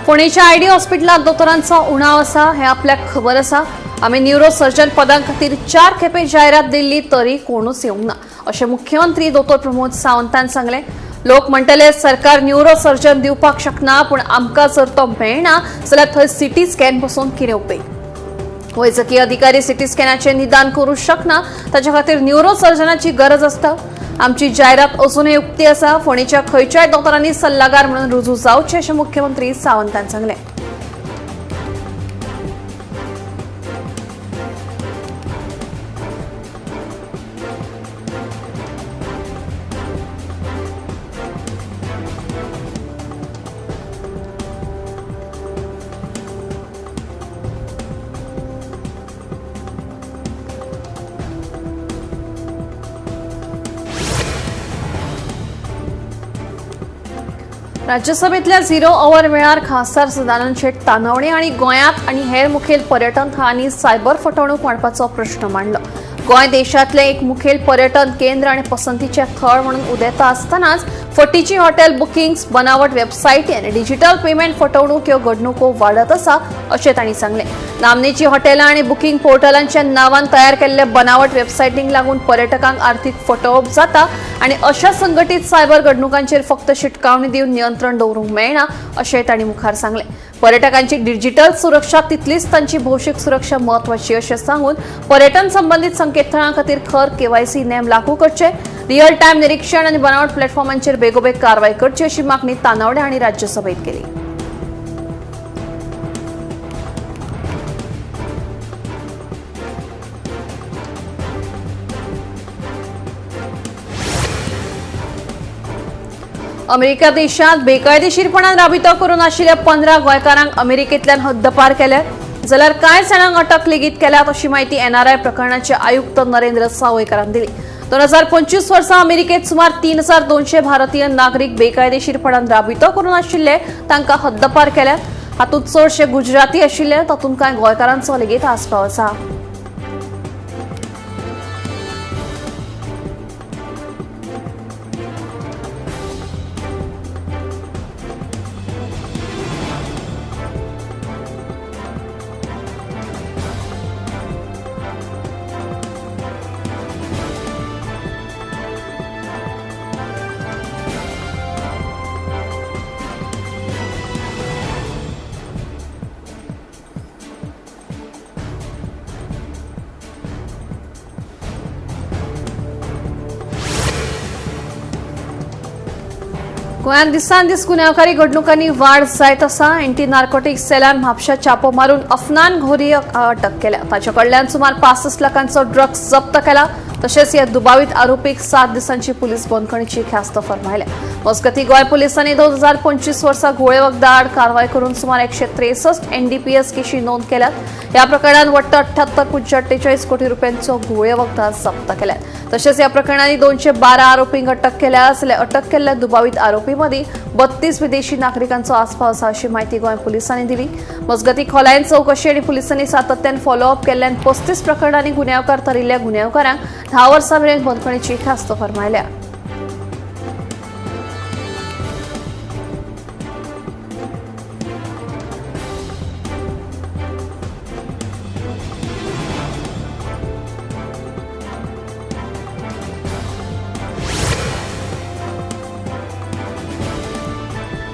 फोंडेच्या ID हॉस्पिटलात दोतोरांचो उणाव आसा हें आपल्याक खबर आसा. आमी न्युरोसर्जन पदां खातीर 4 खेपे जायरात दिल्ली तरी कोणूच येवंक ना अशें मुख्यमंत्री दोतोर प्रमोद सावंतान सांगलें. लोक म्हणटले सरकार न्युरोसर्जन दिवपाक शकना, पूण आमकां जर तो मेळना जाल्यार थंय सिटी स्कॅन बसोवन कितें उपेग? वैजकी अधिकारी सिटी स्कॅनाचें निदान करूं शकना, ताच्या खातीर न्युरोसर्जनाची गरज आसता. आमची जायरात अजूनय उक्ती आसा. फोंडेच्या खंयच्याय दोतोरांनी सल्लागार म्हणून रुजू जावचें अशें मुख्यमंत्री सावंतान सांगलें. राज्यसभेतल्या झिरो our वेळार खासदार सदानंद शेट तानावडे आनी गोंयांत आनी हेर मुखेल पर्यटन थळांनी सायबर फटवणूक वाडपाचो प्रश्न मांडलो. गोंय देशांतलें एक मुखेल पर्यटन केंद्र आनी पसंतीचें थळ म्हणून उदेता आसतनाच फटीची हॉटेल बुकिंग्स, बनावट वेबसायटी आनी डिजिटल पेमेंट फटवणूक ह्यो घडणुको वाडत आसा अशें तांणी सांगलें. नामनेची हॉटेलां आनी बुकिंग पोर्टलांच्या नांवान तयार केल्ले बनावट वेबसायटींक लागून पर्यटकांक आर्थीक फटोवप जाता आनी अशा संघटीत सायबर घडणुकांचेर फक्त शिटकावणी दिवन नियंत्रण दवरूंक मेळना अशें तांणी मुखार सांगलें. पर्यटकांची डिजिटल सुरक्षा तितलीच तांची भौशीक सुरक्षा म्हत्वाची अशें सांगून पर्यटन संबंदीत संकेतथळां खातीर खर केवायसी नेम लागू करचे, रियल टायम निरीक्षण आनी बनावट प्लॅटफॉर्मांचेर बेगोबेग कारवाय करची अशी मागणी तानावडे हांणी राज्यसभेत केली. अमेरिका देशांत बेकायदेशीरपणान राबितो करून आशिल्ल्या 15 गोंयकारांक अमेरिकेंतल्यान हद्दपार केले जाल्यार कांय जाणांक अटक लेगीत केल्यात अशी म्हायती एनआरआय प्रकरणाचे आयुक्त नरेंद्र सावयकारान दिली. 2025 वर्सा अमेरिकेत सुमार 3200 भारतीय नागरीक बेकायदेशीरपणान राबितो करून आशिल्ले तांकां हद्दपार केल्यात. हातूंत चडशे गुजराती आशिल्ले, तातूंत कांय गोंयकारांचो लेगीत आस्पाव आसा. गोंयांत दिसान दीस गुन्यांवकारी घडणुकांनी वाड जायत आसा. एंटी नार्कोटिक्स सेलान म्हापशा छापो मारून अफनान घोरी अटक केल्या. ताचे कडल्यान सुमार 65 लाखांचो ड्रग्स जप्त केला. तशेंच ह्या दुबावीत आरोपीक 7 दिसांची पुलीस बंदखणीची ख्यास्त फर्मायल्या. मजगतीं गोंय पुलिसांनी 2025 वर्सा घुंवळे वखदां आड कारवाय करून सुमार 163 एनडीपीएस केशी नोंद केल्यात. ह्या प्रकरणांत वट्ट 78.48 कोटी रुपयांचो घुंवळे वखदां जप्त केल्यात. तशेंच ह्या प्रकरणांनी 212 आरोपींक अटक केल्या. जाल्यार अटक केल्ल्या दुबावीत आरोपी मदीं 32 विदेशी नागरिकांचो आस्पाव आसा अशी म्हायती गोंय पुलिसांनी दिली. मजगतीं खोलायेन चवकशी आनी पुलिसांनी सातत्यान फॉलोअप केल्ल्यान 35 प्रकरणांनी गुन्यांवकार थारिल्ल्या गुन्यांवकारांक 10 वर्सां मेरेन बंदखणीची ख्यास्त फर्मायल्या.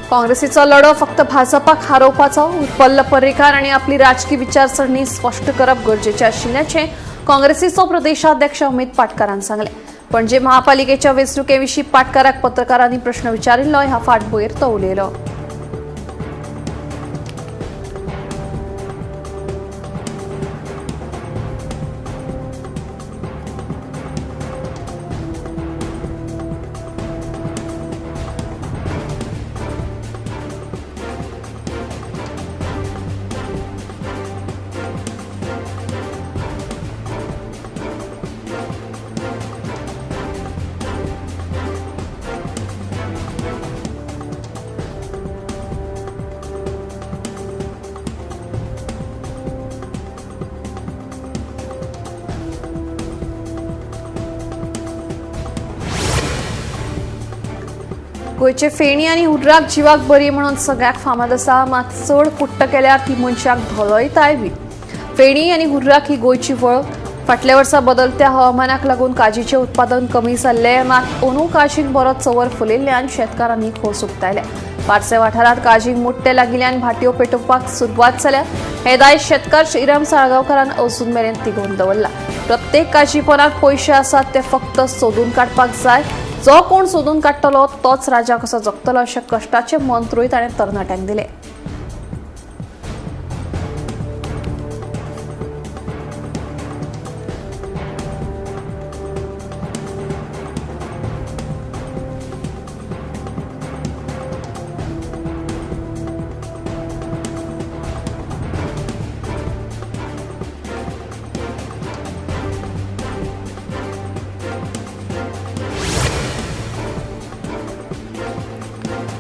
काँग्रेसीचो लढो फक्त भाजपाक हारोवपाचो, उत्पल्ल पर्रीकार आनी आपली राजकी विचारसरणी स्पश्ट करप गरजेचें आशिल्ल्याचें काँग्रेसीचो प्रदेशाध्यक्ष अमित पाटकारान सांगलें. पणजे महापालिकेच्या वेंचणुके विशीं पाटकाराक पत्रकारांनी प्रश्न विचारिल्लो. ह्या फाटभुंयेर तो उलयलो. गोंयचे फेणी आनी हुर्राक जिवाक बरी म्हणून सगळ्याक फामाद आसा, मात चड कुट्ट केल्यार ती मनशाक धोलयताय बी. फेणी आनी हुर्राक ही गोंयची वळख. फाटल्या वर्सा बदलत्या हवामानाक लागून काजीचें उत्पादन कमी जाल्लें, मात अंदू काजीक बरो चंवर फुलिल्ल्यान शेतकारांनी खोस उक्तायल्या. पार्से वाठारांत काजीक मुट्टे लागिल्ल्यान भाटयो पेटोवपाक सुरवात जाल्या. हे दायज शेतकार श्रीराम साळगांवकारान अजून मेरेन तिगोवन दवरला. प्रत्येक काजी पोराक पयशे आसात ते फक्त सोदून काडपाक जाय. जो कोण सोदून काडटलो तोच राजा कसो जगतलो अशें कश्टाचे मंत्रूय ताणें तरणाट्यांक दिले.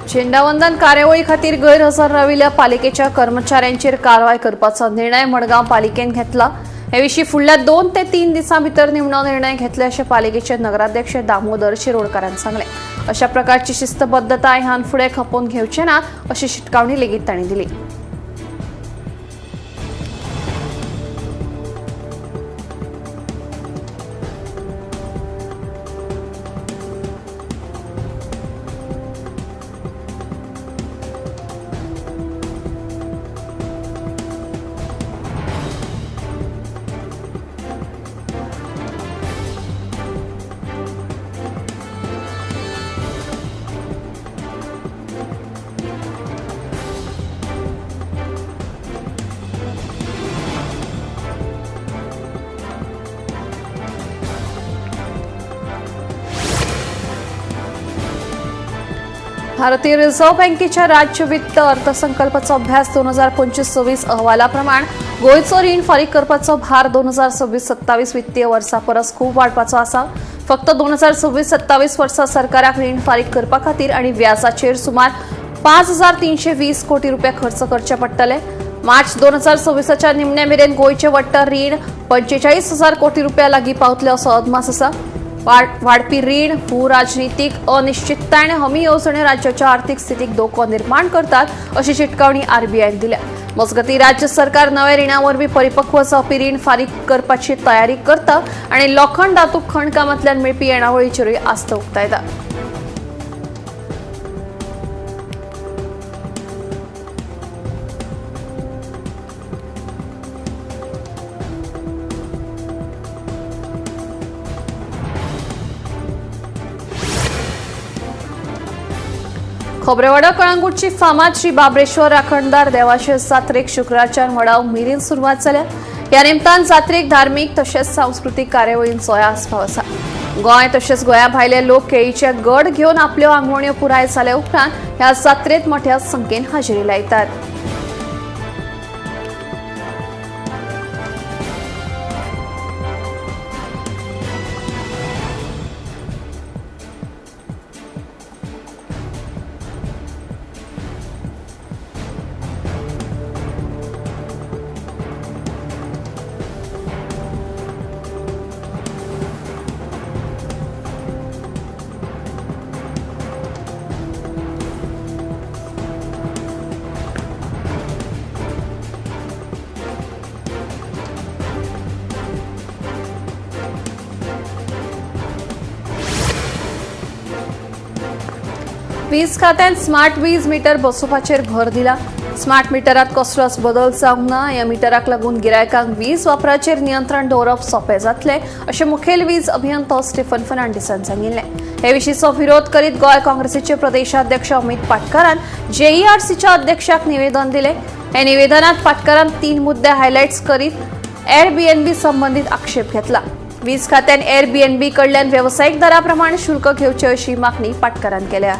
झेंडावंदन कार्यावळी खातीर गैरहजर राविल्ल्या पालिकेच्या कर्मचाऱ्यांचेर कारवाय करपाचो निर्णय मडगांव पालिकेन घेतला. हे विशीं फुडल्या 2 ते 3 दिसां भितर निमणो निर्णय घेतले अशें पालिकेचे नगराध्यक्ष दामोदर शिरोडकारान सांगलें. अशा प्रकारची शिस्तबद्धताय ह्यान फुडें खपोवन घेवचे ना अशी शिटकावणी लेगीत तांणी दिली. भारतीय रिझर्व्ह बँकेच्या राज्य वित्त अर्थसंकल्पाचो अभ्यास 2025-26 अहवालाप्रमाण गोंयचो रीण फारीक करपाचो भार 2026-27 वित्तीय वर्सा परस खूब वाडपाचो आसा. फक्त 2026-27 वर्सा सरकाराक रीण फारीक करपा खातीर आनी व्याजाचेर सुमार 5,320 कोटी रुपया खर्च करचे पडटले. मार्च 2026च्या निमणे मेरेन गोंयचें वट्ट रीण 45,000 कोटी रुपया लागीं पावतले असो अदमास आसा. वाडपी रीण, भू राजनीतीक अनिश्चितताय आनी हमी येवजण्यो राज्याच्या आर्थिक स्थितीक धोको निर्माण करतात अशी शिटकावणी आरबीआयन दिल्या. मजगतीं राज्य सरकार नव्या रिणा वरवीं परिपक्व जावपी रीण फारीक करपाची तयारी करता आनी लोखण धातू खणकामांतल्यान मेळपी येणावळीचेरूय आस्त उक्तायता. खोबरेवाडो कळंगूटची फामाद श्री बाबरेश्वर राखणदार देवाचे जात्रेक शुक्रारच्यान व्हडा उमेदीन सुरवात जाल्या. ह्या निमतान जात्रेक धार्मीक तशेंच सांस्कृतीक कार्यावळींचोय आस्पाव आसा. गोंय तशेंच गोंया भायले लोक केळीचे गड घेवन आपल्यो आंगवण्यो पुराय जाल्या उपरांत ह्या जात्रेत मोठ्या संख्येन हाजेरी लायतात. वीज खात्यान स्मार्ट वीज मीटर बसोवपाचेर भर दिला. स्मार्ट मिटरात कसलोच बदल जावंक ना. ह्या मिटराक लागून गिरायकांक वीज वापराचेर नियंत्रण दवरप सोंपें जातलें अशें मुखेल वीज अभियंतो स्टीफन फर्नांडीसान सांगिल्लें. हे विशींचो विरोध करीत गोंय काँग्रेसीचे प्रदेशाध्यक्ष अमित पाटकारान जेईआरसीच्या अध्यक्षाक निवेदन दिलें. हे निवेदनात पाटकारान 3 मुद्दे हायलायट्स करीत एअरबीएनबी संबंदीत आक्षेप घेतला. वीज खात्यान एअरबीएनबी कडल्यान वेवसायीक दरा प्रमाण शुल्क घेवचें अशी मागणी पाटकारान केल्या.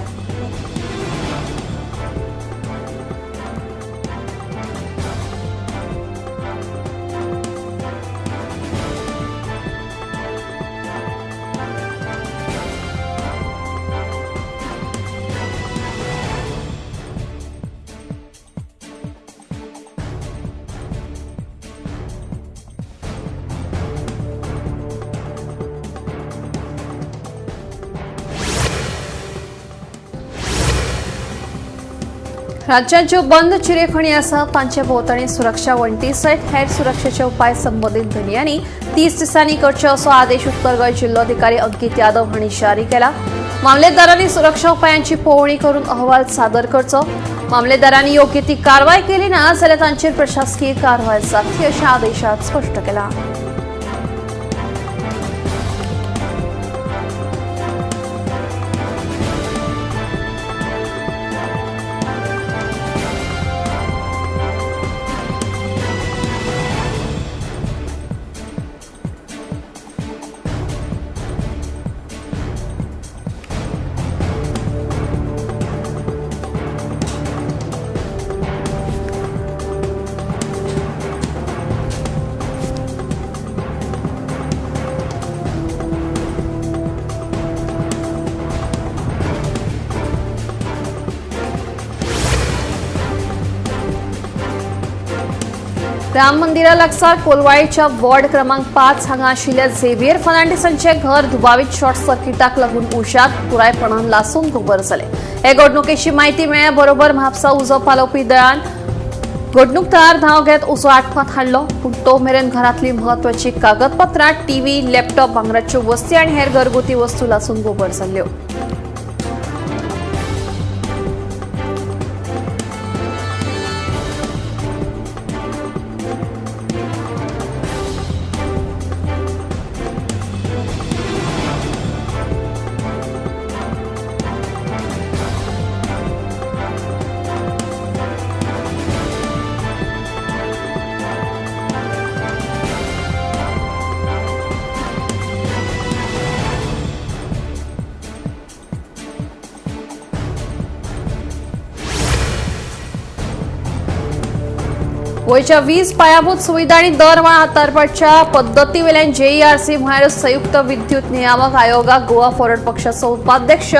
राज्यात ज्यो बंद चिरेखणी आसा तांचे भोंवतणी सुरक्षा वण्टी सयत हेर सुरक्षेचे उपाय संबंदीत धनयांनी 30 दिसांनी करचे असो आदेश उत्तर गोंय जिल्लोधिकारी अंकित यादव हांणी जारी केला। मामलेदारांनी सुरक्षा उपायांची पळोवणी करून अहवाल सादर करचो। मामलेदारांनी योग्य ती कारवाय केली ना जाल्यार तांचेर प्रशासकीय कारवाय जातली अशें आदेशात स्पश्ट केलां। राम मंदिरा लागसार कोलवाळेच्या वॉर्ड क्रमांक 5 हांगा आशिल्ल्या झेवियर फर्नांडीसांचे घर दुबावीत शॉर्ट सर्किटाक लागून उज्यात पुरायपणान लासून गोबर जालें। हे घडणुकेची म्हायती मेळ्ळ्या बरोबर म्हापसा उजो पालोवपी दळान घडणूक थळार धांव घेत उजो आटपांत हाडलो, पूण तो मेरेन घरांतली म्हत्वाची कागदपत्रां, टीव्ही, लॅपटॉप, भांगराच्यो वस्ती आनी हेर घरगुती वस्तू लासून गोबर जाल्ल्यो। गोंयच्या वीज पायाभूत सुविधा आनी दरमाळ हाताळपाच्या पद्दतीवेल्यान जेईआरसी म्हळ्यार संयुक्त विद्युत नियामक आयोगाक गोवा फॉरवर्ड पक्षाचो उपाध्यक्ष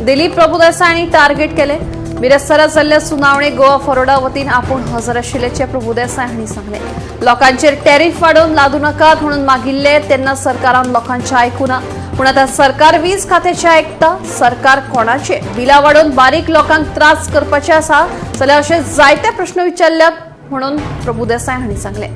दिलीप प्रभुदेसाय हांणी टार्गेट केले। बिरेस्तारा जाल्ल्या सुनावणेक गोवा फॉरवर्डा वतीन आपूण हजर आशिल्ल्याचें प्रभुदेसाय हांणी सांगलें। लोकांचेर टॅरीफ वाडोवन लादूं नाकात म्हणून मागिल्लें तेन्ना सरकारान लोकांचें आयकूना, पूण आतां सरकार वीज खात्याचें आयकता। सरकार कोणाचें बिलां वाडोवन बारीक लोकांक त्रास करपाचें आसा जाल्यार अशे जायते प्रश्न विचारल्यात म्हणून प्रभुदेसाय हांणी सांगलें।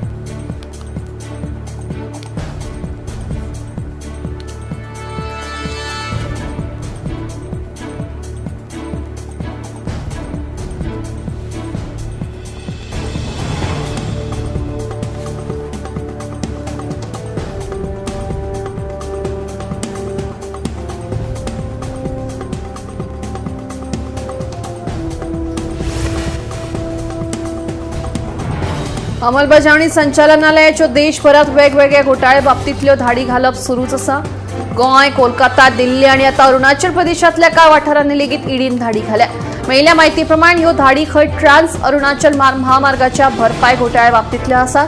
अंमलबजावणी संचालनालयाच्यो देशभरात वेगवेगळ्या घोटाळे बाबतींतल्यो धाडी घालप सुरूच आसा। गोंय, कोलकाता, दिल्ली आनी आतां अरुणाचल प्रदेशांतल्या कांय वाठारांनी लेगीत ईडीन धाडी घाल्या। मेळिल्ल्या म्हायती प्रमाण ह्यो धाडी खंय ट्रान्स अरुणाचल महामार्गाच्या भरपाय घोटाळ्या बाबतींतल्यो आसा।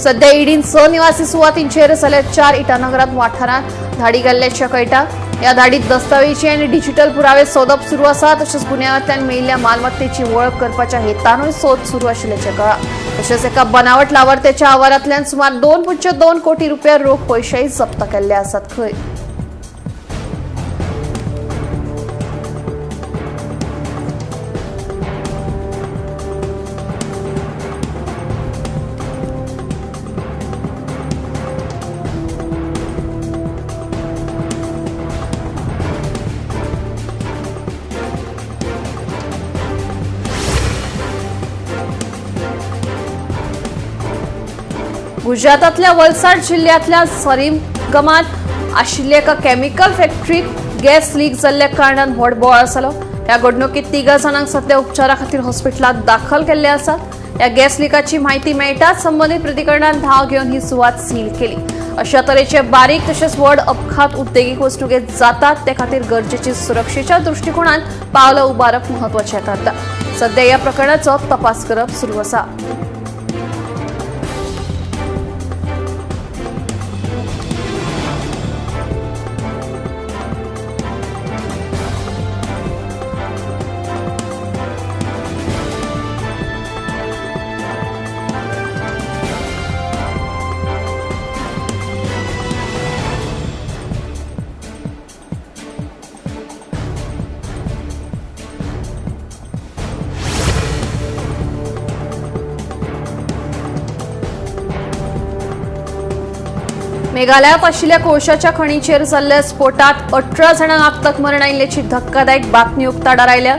सध्या ईडीन 6 निवासी सुवातींचेर जाल्यार 4 इटानगरांत वाठारांत धाडी घाल्ल्याचें कळटा। ह्या धाडीत दस्तावेजी आनी डिजिटल पुरावे सोदप सुरू आसा। तशेंच गुन्यांवांतल्यान मेळिल्ल्या मालमत्तेची वळख करपाच्या हेतानूय सोद सुरू आशिल्ल्याचें कळ्ळां। तशेंच एका बनावट लावार्थ्याच्या आवारांतल्यान सुमार 2.2 कोटी रुपया रोख पयशेय जप्त केल्ले आसात खंय। गुजरातातल्या वलसाड जिल्ह्यांतल्या सरीमगमात आशिल्ल्या एका केमिकल फॅक्टरीत गॅस लीक जाल्ल्या कारणान व्हड बोवाळ जालो। ह्या घडणुकीत 3 जाणांक सध्या उपचारा खातीर हॉस्पिटलांत दाखल केल्ले आसात। ह्या गॅस लिकाची म्हायती मेळटाच संबंदीत प्राधिकरणान धांव घेवन ही सुवात सील केली। अशा तरेचे बारीक तशेंच व्हड अपघात उद्देगीक वसणुकेत जातात, ते खातीर गरजेची सुरक्षेच्या दृष्टिकोनान पावलां उबारप म्हत्वाचें थारता। सध्या ह्या प्रकरणाचो तपास करप सुरू आसा। मेघालयात आशिल्ल्या कोळशाच्या खणीचेर जाल्ल्या स्फोटात 18 जाणांक आत्तक मरण आयिल्ल्याची धक्कादायक बातमी उक्ताडार आयल्या.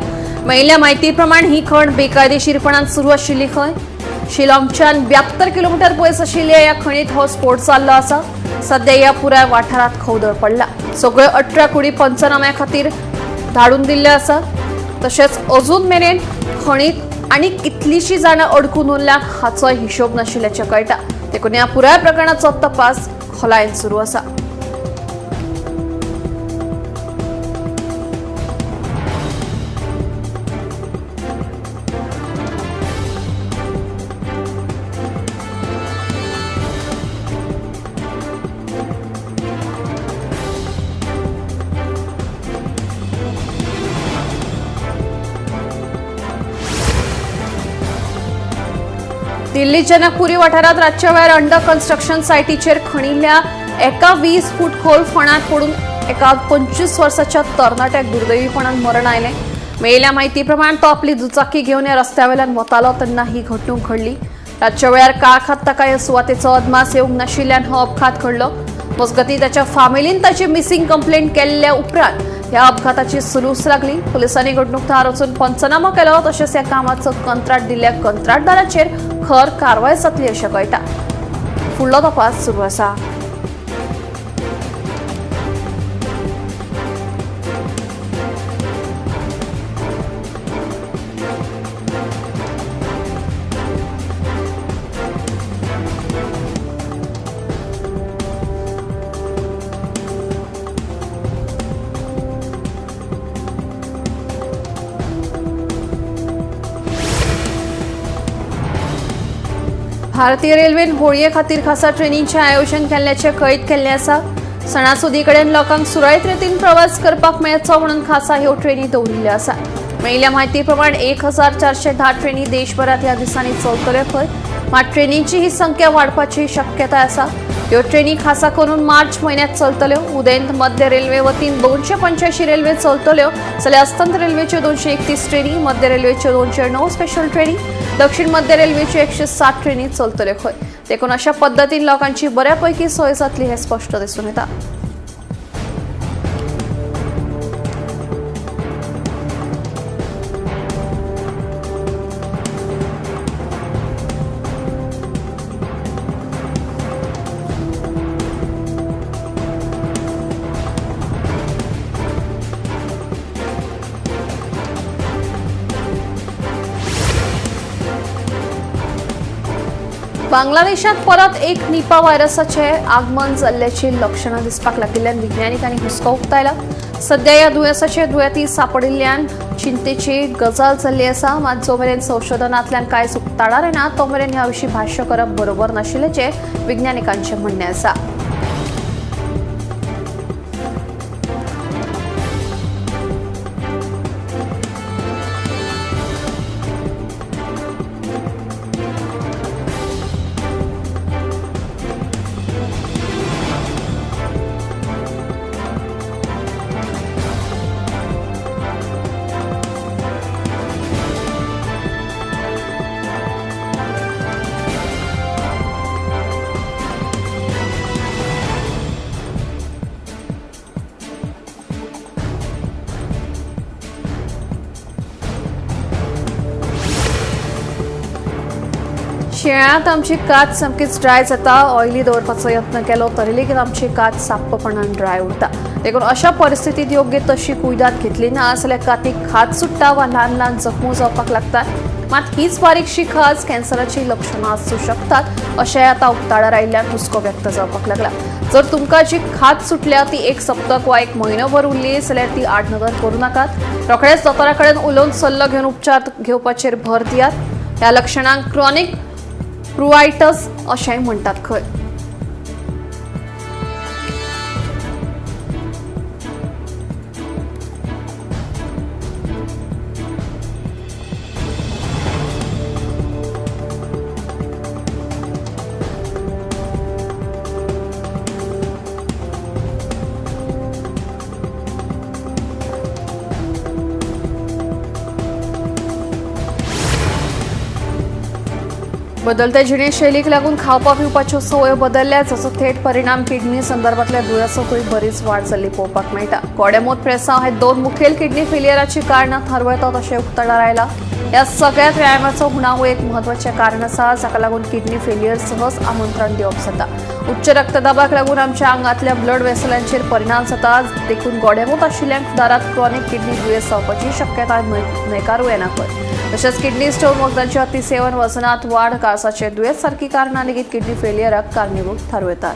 मेळिल्ल्या म्हायती प्रमाण ही खण बेकायदेशीरपणान सुरू आशिल्ली खंय. शिलाँगच्यान 72 किलोमीटर पयस आशिल्ल्या ह्या खणीत हो स्फोट जाल्लो आसा. सध्या ह्या पुराय वाठारांत खवदळ पडला. सगळ्यो 18 कुडी पंचनाम्या खातीर धाडून दिल्ले आसा. तशेंच अजून मेरेन खणीत आनी कितलीशीं जाणां अडकून उरल्यात हाचोय हिशोब नाशिल्ल्याचें कळटा. देखून ह्या पुराय प्रकरणाचो तपास खोलायेन सुरू आसा. दिल्ली जनकपुरी वाठारात रातच्या वेळार अंडर कन्स्ट्रक्शन सायटीचेर खणिल्ल्या एका 20 फूट खोल फोंडांत पडून एका 25 वर्साच्या तरणाट्याक दुर्दैवीपणान मरण आयलें. मेळिल्ल्या म्हायती प्रमाण तो आपली दुचाकी घेवन ह्या रस्त्या वयल्यान वतालो तेन्ना ही घडणूक घडली. रातच्या वेळार काळखात ताका ह्या सुवातेचो अदमास येवंक नाशिल्ल्यान हो अपघात घडलो. मजगतीं ताच्या फामिलीन ताची मिसिंग कंप्लेंट केल्ल्या उपरांत ह्या अपघाताची सुलूस लागली. पुलिसांनी घडणूक थळार वचून पंचनामो केलो. तशेंच ह्या कामाचो कंत्राट दिल्ल्या कंत्राटदाराचेर खर कारवाय जातली अशें कळटा. फुडलो तपास सुरू आसा. भारतीय रेल्वेन होळये खातीर खासा ट्रेनींचें आयोजन केल्ल्याचें कळीत केल्लें आसा. सणासुदी कडेन लोकांक सुरळीत रितीन प्रवास करपाक मेळचो म्हणून खासा ह्यो ट्रेनी दवरिल्ल्यो आसा. मेळिल्ल्या म्हायती प्रमाण 1410 ट्रेनी देशभरांत ह्या दिसांनी चलतल्यो खंय. मात ट्रेनींची ही संख्या वाडपाची शक्यताय आसा. ह्यो ट्रेनी खासा करून मार्च म्हयन्यांत चलतल्यो. उदेंत मध्य रेल्वे वतीन 285 रेल्वे चलतल्यो जाल्यार अस्तंत रेल्वेच्यो 231 ट्रेनी, मध्य रेल्वेच्यो 209 स्पेशल ट्रेनी, दक्षिण मध्य रेल्वेच्यो 107 ट्रेनी चलतल्यो खंय. देखून अशा पद्दतीन लोकांची बऱ्यापैकी सोय जातली हें स्पश्ट दिसून येता. बांगलादेशात परत एक निपा व्हायरसाचे आगमन जाल्ल्याची लक्षणां दिसपाक लागिल्ल्यान विज्ञानिकांनी हुस्को उक्तायला. सध्या ह्या दुयेंसाचे दुयेंती सापडिल्ल्यान चिंतेची गजाल जाल्ली आसा. मात जो मेरेन संशोधनांतल्यान कांयच उक्ताडार येना तो मेरेन ह्या विशीं भाश्य करप बरोबर नाशिल्ल्याचें विज्ञानिकांचें म्हणणें आसा. शिंयाळ्यांत आमची कात सामकीच ड्राय जाता. ऑयली दवरपाचो यत्न केलो तरी लेगीत आमची कात साप्पपणान ड्राय उरता. देखून अशा परिस्थितीत योग्य तशी कुयदाद घेतली ना जाल्यार कातीक खाज सुट्टा वा ल्हान ल्हान जखमो जावपाक लागतात. मात हीच बारीकशी खाज कॅन्सराची लक्षणां आसूं शकतात अशें आतां उक्ताडार आयिल्ल्यान हुस्को व्यक्त जावपाक लागला. जर तुमकां जी खाज सुटल्या ती एक सप्तक वा एक म्हयनोभर उरली जाल्यार ती आडनदर करूं नाकात. रोखडेच दोतोरा कडेन उलोवन सल्लो घेवन उपचार घेवपाचेर भर दियात. ह्या लक्षणांक क्रॉनिक प्रुआयटस अशेंय म्हणटात खंय. बदलत्या जिणेशैलीक लागून खावपा पिवपाच्यो संवयो बदलल्या, जाचो थेट परिणाम किडनी संदर्भातल्या दुयेंसांतूय बरीच वाड जाल्ली पळोवपाक मेळटा। गोडेंमूत, प्रेसांव हे दोन मुखेल किडनी फेलियराची कारणां थारूं येतात अशें उक्ताडार आयलां। ह्या सगळ्यात व्यायामाचो उणाव एक म्हत्वाचें कारण आसा, जाका लागून किडनी फेलियर सहज आमंत्रण दिवप जाता। उच्च रक्तदाबाक लागून आमच्या आंगांतल्या ब्लड वेसलांचेर परिणाम जाता, देखून गोडेंमूत आशिल्ल्यांक फुडारांत क्रॉनिक किडनी दुयेंस जावपाची शक्यताय न्हयकारूं येना खंय। तशेंच किडनी स्टोन, वखदांचें अतिसेवन, वजनांत वाड, काळजाचे दुयेंस सारकी कारणां लेगीत किडनी फेलियराक कारणीभूत थारूं येतात।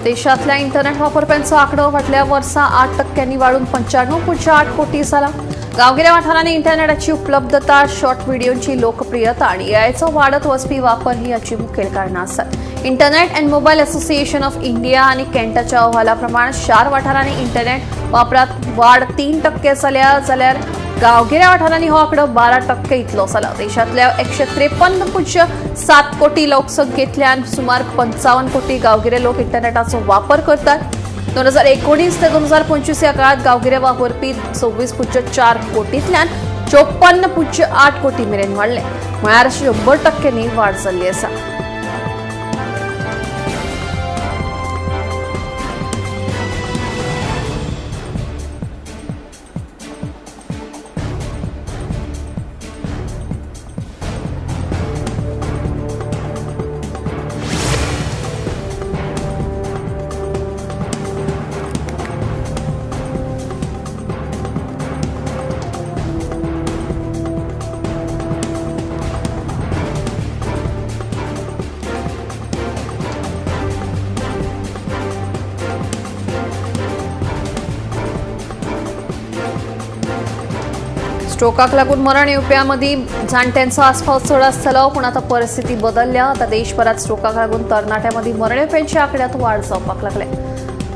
देशातल्या इंटरनेट वापरप्यांचो आंकडो फाटल्या वर्सा 8% वाडून 95.8 कोटी जाला। गांवगिऱ्या वाठारांनी इंटरनेटाची उपलब्धता, शॉर्ट व्हिडिओंची लोकप्रियता आनी एआयचो वाडत वचपी वापर ही हाची मुखेल कारणां आसात। Internet and mobile association of India आनी केंटाच्या अहवाला प्रमाण शार वाठारांनी इंटरनेट वापरांत वाड 3% जाल्या, जाल्यार गांवगिऱ्या वाठारांनी हो आंकडो 12% इतलो जाला। देशांतल्या 153.7 कोटी लोकसंख्येंतल्यान सुमार 55 कोटी गांवगिरे लोक इंटरनेटाचो वापर करतात। 2019 ते 2025 ह्या काळात गांवगिरे वापरपी 26.4 कोटींतल्यान 54.8 कोटी मेरेन वाडले, म्हळ्यार 100% वाड जाल्ली आसा। स्ट्रोकाक लागून मरण येवप्यां मदीं जाणट्यांचो आस्पाव चड आसतालो, पूण आतां परिस्थिती बदलल्या। आतां देशभरांत स्ट्रोकाक लागून तरणाट्यां मदीं मरण येवप्यांच्या आंकड्यांत वाड जावपाक लागल्या।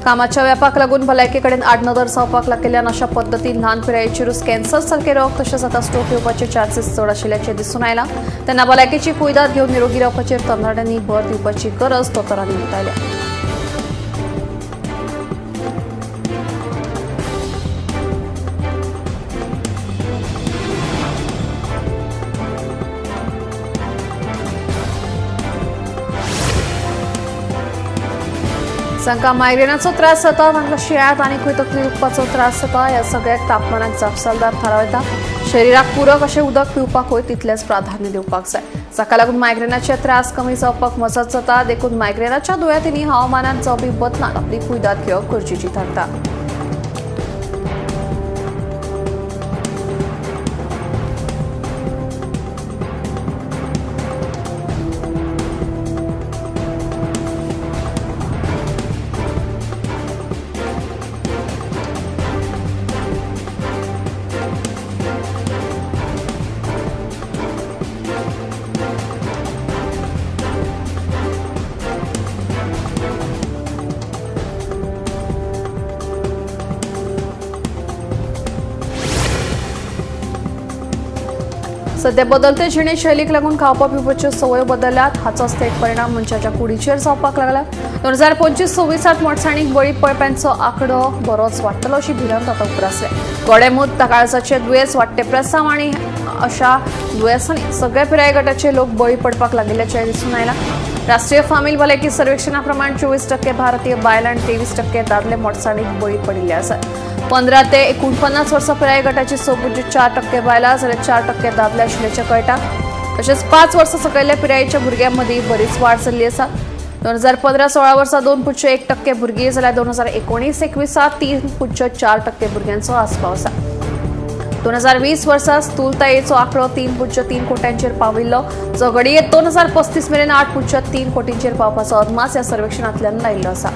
कामाच्या व्यापाक लागून भलायके कडेन आडनदर जावपाक लागिल्ल्यान अशा पद्दतीन ल्हान पिरायेचेरूच कॅन्सर सारके रोग तशेंच आतां स्ट्रोक येवपाचे चान्सीस चड आशिल्ल्याचें दिसून आयलां। तेन्ना भलायकेची कुयदाद घेवन निरोगी रावपाचेर तरणाट्यांनी भर दिवपाची गरज दोतोरांनी उक्तायल्या। जांकां मायग्रेनाचो त्रास जाता, तांकां शिंयाळ्यांत आनी खंय तकली दुखपाचो त्रास जाता, ह्या सगळ्याक तापमानाक जापसालदार थारावं येता। शरिराक पुरक अशें उदक पिवपाक वय तितलेंच प्राधान्य दिवपाक जाय, जाका लागून मायग्रेनाचे त्रास कमी जावपाक मजत जाता। देखून मायग्रेनाच्या दुयेंतींनी हवामानांत जावपी बदलांत आपली कुयदाद घेवप गरजेची थारता। सध्या बदलते जिणेशैलीक लागून खावपा पिवपाच्यो संवयो बदलल्यात, हाचोच थेट परिणाम मनशाच्या कुडीचेर जावपाक लागला। 2025-26 मोटसाणीक बळी पडप्यांचो आंकडो बरोच वाडटलो अशी भिरांत आतां उप्रासल्या। गोडेंमूत, काळजाचे दुयेंस, वाडटे प्रेसांव आनी अशा दुयेंसांनी सगळ्या पिराय गटाचे लोक बळी पडपाक लागिल्ल्याचें दिसून आयलां। राष्ट्रीय फामील भलायकी सर्वेक्षणा प्रमाण 24% भारतीय बायलां आनी 23% दादले मोटसाणीक बळी पडिल्ले आसात। 15 ते 49 वर्सां पिराय गटाची 6.4% बायलां जाल्यार 4% दादले आशिल्ल्याचें कळटा। तशेंच 5 वर्सां सकयल्या पिरायेच्या भुरग्यां मदीं बरीच वाड जाल्ली आसा। 2015-16 वर्सा 2.1% भुरगीं जाल्यार 2019-21 3.4% भुरग्यांचो आस्पाव आसा। 2020 वर्सा स्थूलतायेचो आंकडो 3.3 कोट्यांचेर पाविल्लो, जो घडये 2035 मेरेन 8.3 कोटींचेर पावपाचो अदमास ह्या सर्वेक्षणांतल्यान लायिल्लो आसा।